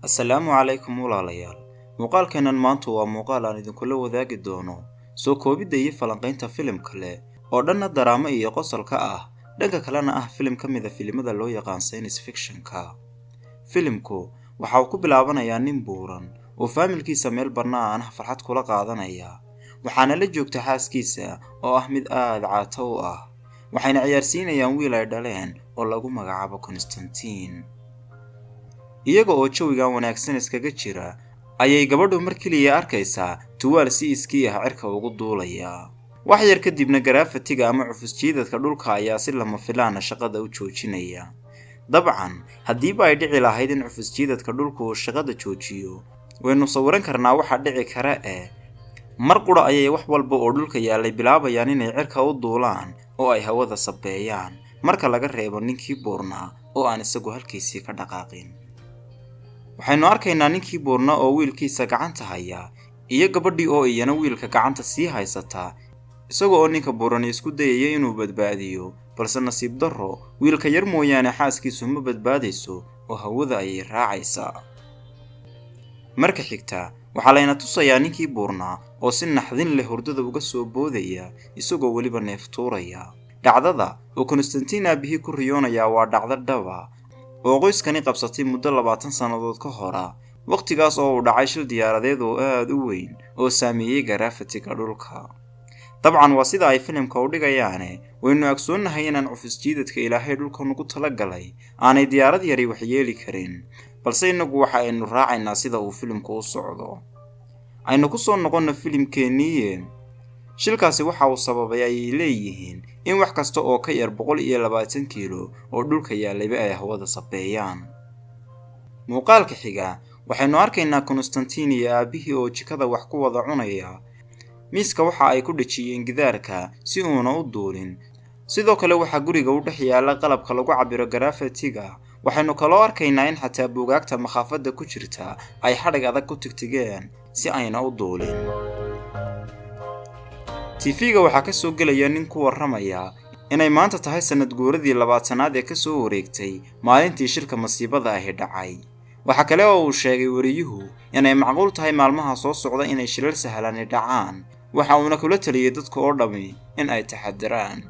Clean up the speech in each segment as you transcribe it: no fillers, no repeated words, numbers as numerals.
Assalaamu calaykum walaalayaal. Muuqaalkeennan maantu waa muuqaal aan idinkula wadaagi doono soo koobidda iyo falanqaynta filim kale oo dhanna daraamo iyo qosolka ah, dhanka kalena ah filim ka mid a filimada loo yaqaan science fictionka. Filimku waxa uu ku bilaabanayaa nin buuran oo faamilkiisa meel bannaan ah farxad kula qaadanaya, waxaana la joogta xaaskiisa oo ah mid aad caato u ah. Waxayna ciyaarsiinayaan wiil ay dhaleen oo lagu magacaabo Constantine. Iyaga oo jawigan wanaagsan iskaga jira ayay gabadhu mar keliya arkaysaa tuwaal si iskii ah cirka ugu duulaya. Wax yar kadibna gravity-ga ama cufis jiidadka dhulka ayaa si lama filaana shaqada u joojinaya. Dabcan, haddiiba ay dhici lahayd in cufis jiidadka dhulku uu shaqada joojiyo, waynu sawiran karnaa waxa dhici kara. Mar qura ayay wax walba oo dhulka yaallay bilaabayaan inay cirka u duulaan oo ay hawada sabbeeyaan, marka laga reebo ninkii buurnaa oo aan isagu halkiisii ka dhaqaaqin. Waxaynu arkaynaa ninkii buurnaa oo wiilkiisa gacanta haya iyo gabadhii oo iyana wiilka gacanta sii haysata, isaga oo ninka buurani isku dayaya inuu badbaadiyo, balse nasiib darro wiilka yar mooyaane xaaskiisu ma badbaadayso oo hawada ayay raacaysaa. Marka xigta waxaa layna tusayaa ninkii buurnaa oo si naxdin leh hurdada uga soo boodaya, isagoo weliba neeftuuraya. Dhacdada oo Constantine aabihii ku riyoonayaa waa dhacdo dhaba oo qoyskani qabsatay muddo 20 sannadood ka hora, wakhtigaas oo uu dhacay shil diyaaradeed oo aad u weyn oo saameeyey gravity-ga dhulka. Dabcan waa sida ay filimka u dhigayaane, waynu ogsoonnahay inaan cufis jiidadka Ilaahay dhulka nugu talagalay aanay diyaarad yari waxyeeli karin, balse innagu waxa aynu raacaynaa sida uu filimku u socdo. Aynu ku soo noqonno filimkeenniiye. Shilkaasi waxa uu sababay, ayay leeyihiin, in wax kasta oo ka yar 120 kiilo oo dhulka yaallayba ay hawada sabbeeyaan. Muuqaalka xiga waxaynu arkaynaa Constantine iyo aabbihii oo jikada wax ku wada cunaya. Miiska waxa ay ku dhejiyeen gidaarka si uuna u duulin. Sidoo kale waxaa guriga u dhex yaalla qalabka lagu cabbiro gravity-ga. Waxaynu kaloo arkaynaa in xataa buugaagta makhaafadda ku jirta ay xadhig adag ku tigtigeen si ayna u duulin. TV-ga waxaa ka soo gelaya nin ku warramaya inay maanta tahay sanad guuradii 20aad ee kasoo wareegtay maalintii shilka masiibada ahi dhacay. Waxa kale oo uu sheegay wariyuhu inay macquul tahay maalmaha soo socda inay shilal sahlani dhacaan, waxa uuna kula taliyey dadka oo dhammi in ay taxadiraan.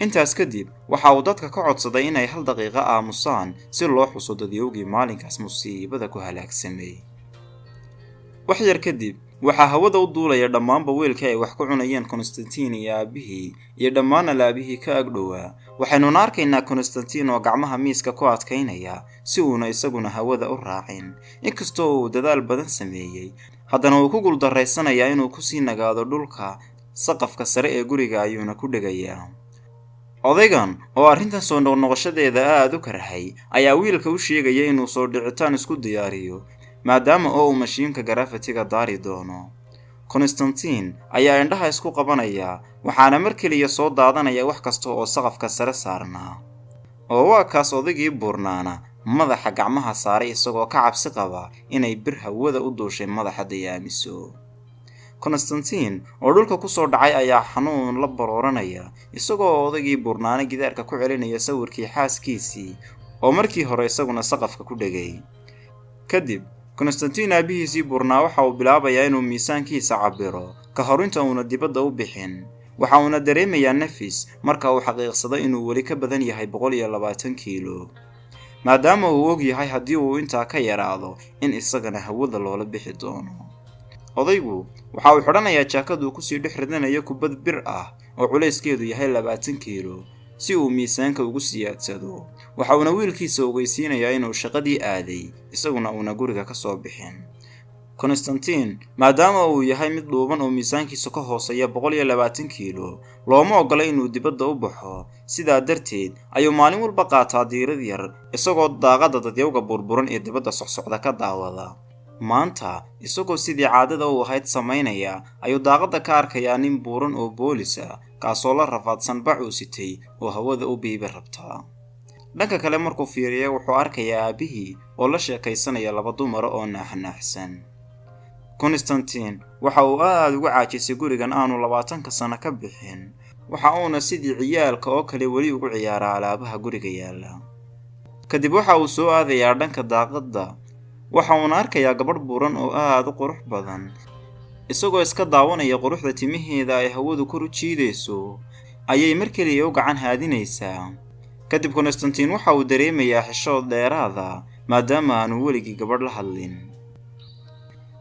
Intaas kadib waxa uu dadka ka codsaday inay hal daqiiqo aamusaan si loo xuso dadyowgii maalinkaas musiibada ku halaagsamay. Wax yar kadib waxaa hawada u duulaya dhammaanba weelkii ay wax ku cunayeen Constantine iyo aabbihii iyo dhammaan alaabihii ka agdhowaa. Waxaynuna arkaynaa Constantine oo gacmaha miiska ku adkaynaya si uuna isaguna hawada u raacin. Inkastoo uu dadaal badan sameeyey, haddana uu ku guuldarraysanayaa inuu kusii nagaado dhulka. Saqafka sare ee guriga ayuuna ku dhegayaa. Odaygan oo arrintan soo noqnoqoshadeeda aad u karhay ayaa wiilka u sheegaya inuu soo dhicitaan isku diyaariyo, maadaama oo uu mashiinka gravity-ga daari doono. Constantine ayaa indhaha isku qabanaya, waxaana mar keliya soo daadanaya wax kasta oo saqafka sare saarnaa. Oo waa kaas odaygii buurnaana madaxa gacmaha saaray, isagoo ka cabsi qaba inay bir hawada u duushay madaxa dayaamiso. Constantine oo dhulka kusoo dhacay ayaa xanuun la barooranaya, isagoo odaygii buurnaana gidaarka ku celinaya sawirkii xaaskiisii oo markii hore isaguna saqafka ku dhegay. Kadib Constantine aabihiisii buurnaa waxa uu bilaabayaa inuu miisaankiisa cabbiro ka hor inta uuna dibadda u bixin. Waxa uuna dareemayaa nafis marka uu xaqiiqsado inuu weli ka badan yahay 120 kiilo, maadaama uu og yahay haddii uu intaa ka yaraado in isagana hawada loola bixi doono. Odaygu waxa uu xidhanayaa jaakad uu kusii dhex ridanayo kubad bir ah oo culayskeedu yahay 20 kiilo si uu miisaanka ugu siyaadsado. Waxa uuna wiilkiisa ogeysiinayaa inuu shaqadii aaday, isaguna uuna guriga ka soo bixin. Constantine, maadaama uu yahay mid dhuuban oo miisaankiisa ka hooseeya 120 kiilo, looma oggola inuu dibadda u baxo. Sidaa darteed ayuu maalin walba qaataa diirad yar, isagoo daaqadda dadyowga burburan ee dibadda socsocda ka daawada. Maanta isagoo sidii caadada u ahayd samaynaya ayuu daaqadda ka arkayaa nin buuran oo boolis ah, kaasoo la rafaadsan bac uu sitay oo hawada u biibi rabtaa. Dhanka kale markuu fiiriya wuxuu arkayaa aabbihii oo la sheekaysanaya laba dumara oo naaxnaaxsan. Constantine waxa uu aad uga caajisay gurigan aanu 20ka sano ka bixin, waxa uuna sidii ciyaalka oo kale weli ugu ciyaaraa alaabaha guriga yaalla. Kadib waxa uu soo aadayaa dhanka daaqadda, waxa uuna arkayaa gabadh buuran oo aad u qurux badan. Isagoo iska daawanaya quruxda timaheeda ay hawadu kor u jiidayso, ayay mar keliya u gacan haadinaysaa. Kadib Constantine waxa uu dareemayaa xishood dheeraada, maadaama aanu weligii gabadh la hadlin.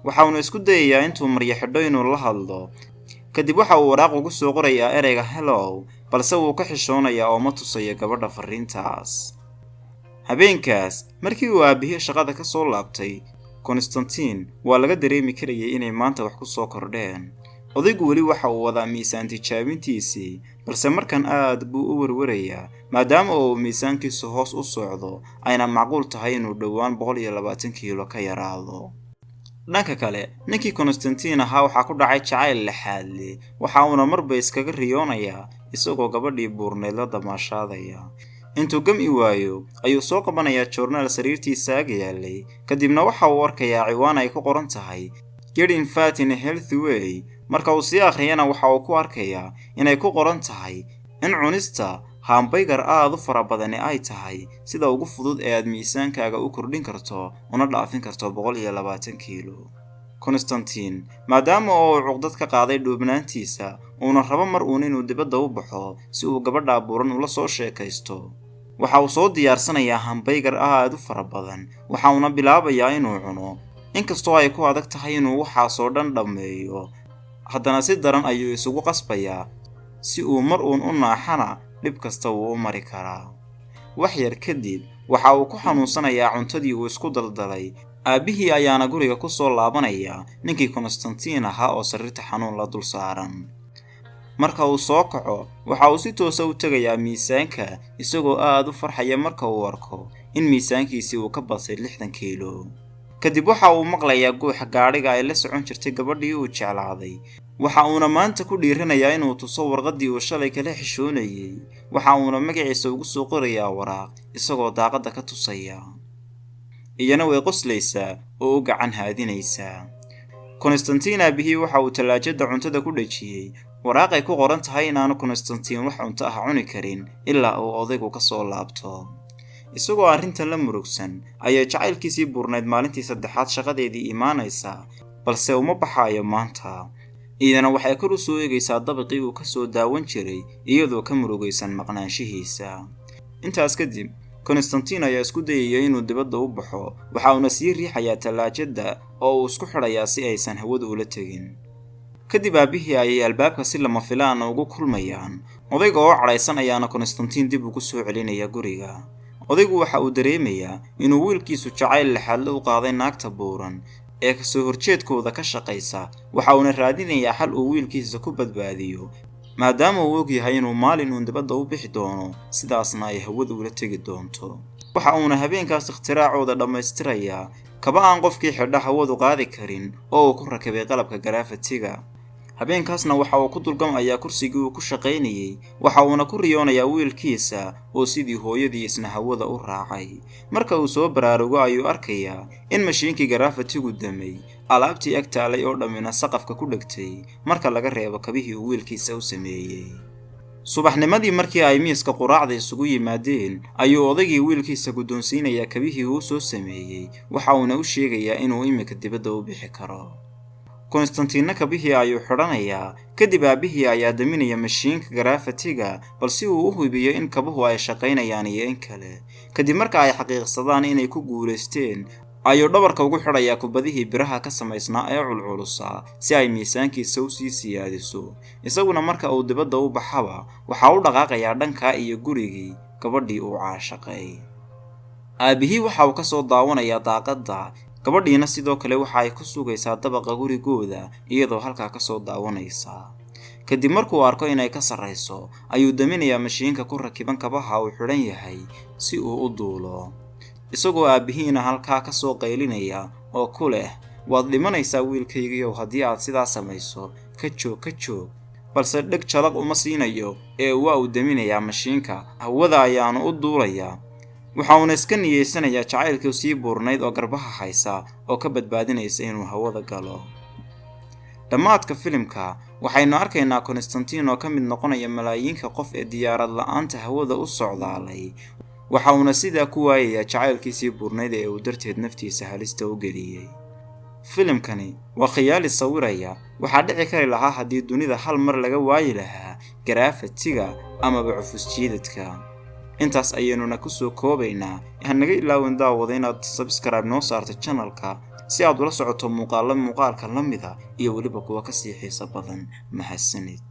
Waxa uuna isku dayayaa intuu maryo xidho inuu la hadlo. Kadib waxa uu waraaq ugu soo qorayaa ereyga "hello", balse wuu ka xishoonayaa oo ma tusayo gabadha farriintaas. Habeenkaas markii uu aabihii shaqada ka soo laabtay, Constantine waa laga dareemi karayay inay maanta wax ku soo kordheen. Odaygu weli waxa uu wadaa miisaan tijaabintiisii, balse markan aad buu u werwarayaa, maadaama oo uu miisaankiisu hoos u socdo, ayna macquul tahay inuu dhowaan 120 kiilo ka yaraado. Dhanka kale, ninkii Constantine ahaa waxaa ku dhacay jacayl lixaadle, waxa uuna marba iskaga riyoonayaa isagoo gabadhii buurneyd la damaashaadaya. Intuu gam-i waayo ayuu soo qabanayaa joornaal sariirtiisa ag yaalay. Kadibna waxa uu arkayaa ciwaan ay ku qoran tahay "Getting Fat in a Healthy Way". Marka uu sii akhriyana, waxa uu ku arkayaa inay ku qoran tahay in cunista hamburger aad u fara badani ay tahay sida ugu fudud ee aad miisaankaaga u kordhin karto una dhaafin karto 120 kiilo. Constantine, maadaama oo uu cuqdad ka qaaday dhuubnaantiisa, uuna rabo mar uun inuu dibadda u baxo si uu gabadha buuran ula soo sheekaysto, waxa uu soo diyaarsanayaa hamburger aad u fara badan. Waxa uuna bilaabayaa inuu cuno. Inkastoo ay ku adag tahay inuu waxaasoo dhan dhammeeyo, haddana si daran ayuu isugu qasbayaa si uu mar uun u naaxana dhib kasta wuu u mari karaa. Wax yar kadib waxa uu ku xanuunsanayaa cuntadii uu isku daldalay. Aabbihii ayaana guriga ku soo laabanaya ninkii Constantine ahaa oo sariirta xanuun la dul saaran. Marka uu soo kaco, waxa uu si toosa u tegayaa miisaanka, isagoo aad u farxaya marka uu arko in miisaankiisii uu ka batay 60 kiilo. Kadib waxa uu maqlayaa guuxa gaadhiga ay la socon jirtay gabadhii uu jeclaaday. Waxa uuna maanta ku dhiiranayaa inuu tuso warqaddii uu shalay kala xishoonayay. Waxa uuna magaciisa ugu soo qorayaa waraaq, isagoo daaqadda ka tusaya. Iyana way qoslaysaa oo u gacan haadinaysaa. Constantine aabihii waxa uu tallaajada cuntada ku dhejiyey waraaqay ku qoran tahay inaanu Constantine wax cunto ah cuni karin ilaa uu odaygu ka soo laabto. Isagoo arrintan la murugsan ayay jacaylkiisii buurnayd maalintii saddexaad shaqadeedii imaanaysaa, balse uma baxaayo maanta. Iyadana waxay kor u soo eegaysaa dabaqii uu ka soo daawan jiray, iyadoo ka murugaysan maqnaanshihiisa. Intaas kadib Constantine ayaa isku dayaya inuu dibadda u baxo. Waxa uuna sii riixayaa tallaajadda oo uu isku xidhayaa si aysan hawadu ula tegin. Kadib aabbihii ayay albaabka si lama filaana ugu kulmayaan. Odayga oo cadhaysan ayaana Constantine dib ugu soo celinaya guriga. Odaygu waxa uu dareemayaa inuu wiilkiisu jacayl lixaadle u qaaday naagta buuran ee kasoo horjeedkooda ka shaqaysa. Waxa uuna raadinayaa xal uu wiilkiisa ku badbaadiyo, maadaama uu og yahay inuu maalin uun dibadda u bixi doono, sidaasna ay hawadu ula tegi doonto. Waxa uuna habeenkaas ikhtiraacooda dhammaystirayaa kaba aan qofkii xidha hawadu qaadi karin oo uu ku rakibay qalabka gravity-ga. Habeenkaasna waxa uu ku dulgamayaa kursigii uu ku shaqaynayey. Waxa uuna ku riyoonayaa wiilkiisa oo sidii hooyadii isna hawada u raacay. Marka uu soo baraarugo ayuu arkayaa in mashiinkii gravity-gu damay, alaabtii ag taalay oo dhammina saqafka ku dhegtay, marka laga reebo kabihii uu wiilkiisa u sameeyey. Subaxnimadii markii ay miiska quraacda isugu yimaadeen, ayuu odaygii wiilkiisa guddoonsiinayaa kabihii uu soo sameeyey. Waxa uuna u sheegayaa inuu iminka dibadda u bixi karo. Constantinna kabihii ayuu xidhanayaa. Kadib aabbihii ayaa daminaya mashiinka gravity-ga, bal si uu u hubiyo in kabuhu ay shaqaynayaan iyo in kale. Kadib marka ay xaqiiqsadaan inay ku guulaysteen, ayuu dhabarka ugu xidhayaa kubadihii biraha ka samaysnaa ee culculusaa si ay miisaankiisa u sii siyaadiso. Isaguna marka uu dibadda u baxaba, waxaa u dhaqaaqayaa dhankaa iyo gurigii gabadhii uu caashaqay. Aabbihii waxa uu ka soo daawanayaa daaqadda. Gabadhiina sidoo kale waxa ay ku sugaysaa dabaqa gurigooda, iyadoo halkaa ka soo daawanaysa. Kadib markuu arko inay ka sarrayso, ayuu daminayaa mashiinka ku rakiban kabaha uu xidhan yahay si uu u duulo, isagoo aabbihiina halkaa ka soo qaylinaya oo ku leh, "Waad dhimanaysaa wiilkaygiiow haddii aad sidaa samayso, ka joog, ka joog." Balse dheg jalaq uma siinayo ee waa uu daminayaa mashiinka, hawada ayaanu u duulayaa. Waxa uuna iska niyeysanayaa jacaylkii sii buurnayd oo garbaha haysa oo ka badbaadinaysa inuu hawada galo. Dhammaadka filimka waxaynu arkaynaa Constantine oo ka mid noqonaya malaayiinka qof ee diyaarad la'aanta hawada u socdaalay. Waxa uuna sidaa ku waayayaa jacaylkiisii buurnayd ee uu darteed naftiisa halista u geliyey. Filimkani waa khiyaali sawiraya waxaa dhici kari lahaa haddii dunida hal mar laga waayi lahaa gravity-ga amaba cufus jiidadka. Intaas ayaynuna ku soo koobaynaa. Hanaga ilaawin, daawada, inaad subscribe noo saarto channelka si aad ula socoto muuqaalo muuqaalka la mida iyo weliba kuwa kasii xiiso badan. Mahadsanid.